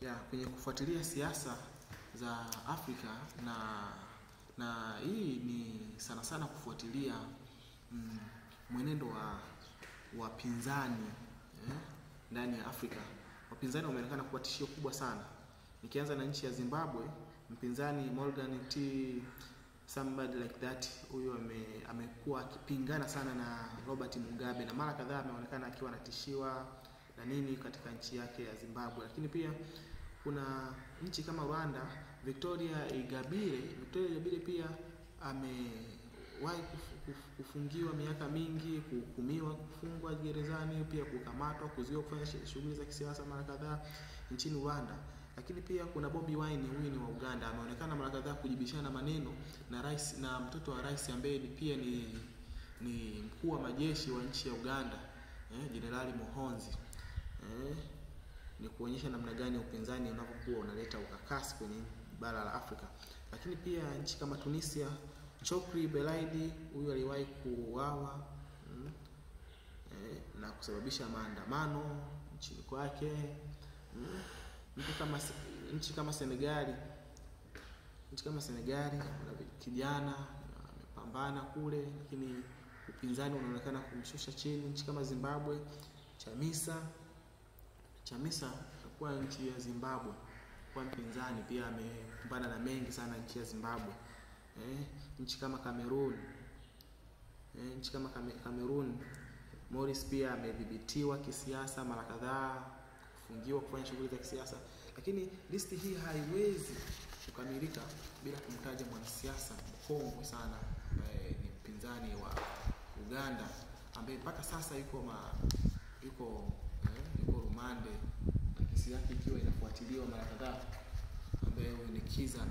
Ya, kwenye kufuatilia siasa za Afrika na hii ni sana sana kufuatilia mwenendo wa wapinzani ndani ya Afrika. Wapinzani wameonekana kuwa tishio kubwa sana. Nikianza na nchi ya Zimbabwe, mpinzani Morgan T somebody like that, huyo amekuwa akipingana sana na Robert Mugabe na mara kadhaa ameonekana akiwa anatishiwa na nini katika nchi yake ya Zimbabwe. Lakini pia kuna nchi kama Rwanda, Victoria Ingabire. Victoria Ingabire pia amewahi kufungiwa miaka mingi, kuhukumiwa kufungwa gerezani, pia kukamatwa, kuzuiwa kufanya shughuli za kisiasa mara kadhaa nchini Rwanda. Lakini pia kuna Bobi Wine, huyu ni wa Uganda, ameonekana mara kadhaa kujibishana maneno na rais na mtoto wa rais ambaye pia ni mkuu wa majeshi wa nchi ya Uganda, Jenerali Muhoozi. Ni kuonyesha namna gani upinzani unapokuwa unaleta ukakasi kwenye bara la Afrika. Lakini pia nchi kama Tunisia, Chokri Belaid, huyu aliwahi kuuawa na kusababisha maandamano nchini kwake. Nchi kama Senegali, kuna kijana amepambana kule, lakini upinzani unaonekana kumshusha chini. Nchi kama Zimbabwe, Chamisa kwa nchi ya Zimbabwe kwa mpinzani pia amekumbana na mengi sana nchi ya Zimbabwe. Nchi kama Cameroon, Maurice pia amedhibitiwa kisiasa mara kadhaa, kufungiwa kufanya shughuli za kisiasa. Lakini listi hii haiwezi kukamilika bila kumtaja mwanasiasa mkongwe sana ambaye ni mpinzani wa Uganda, ambaye mpaka sasa yuko rumande na kesi yake ikiwa inafuatiliwa mara kadhaa, ambaye ni Kizza.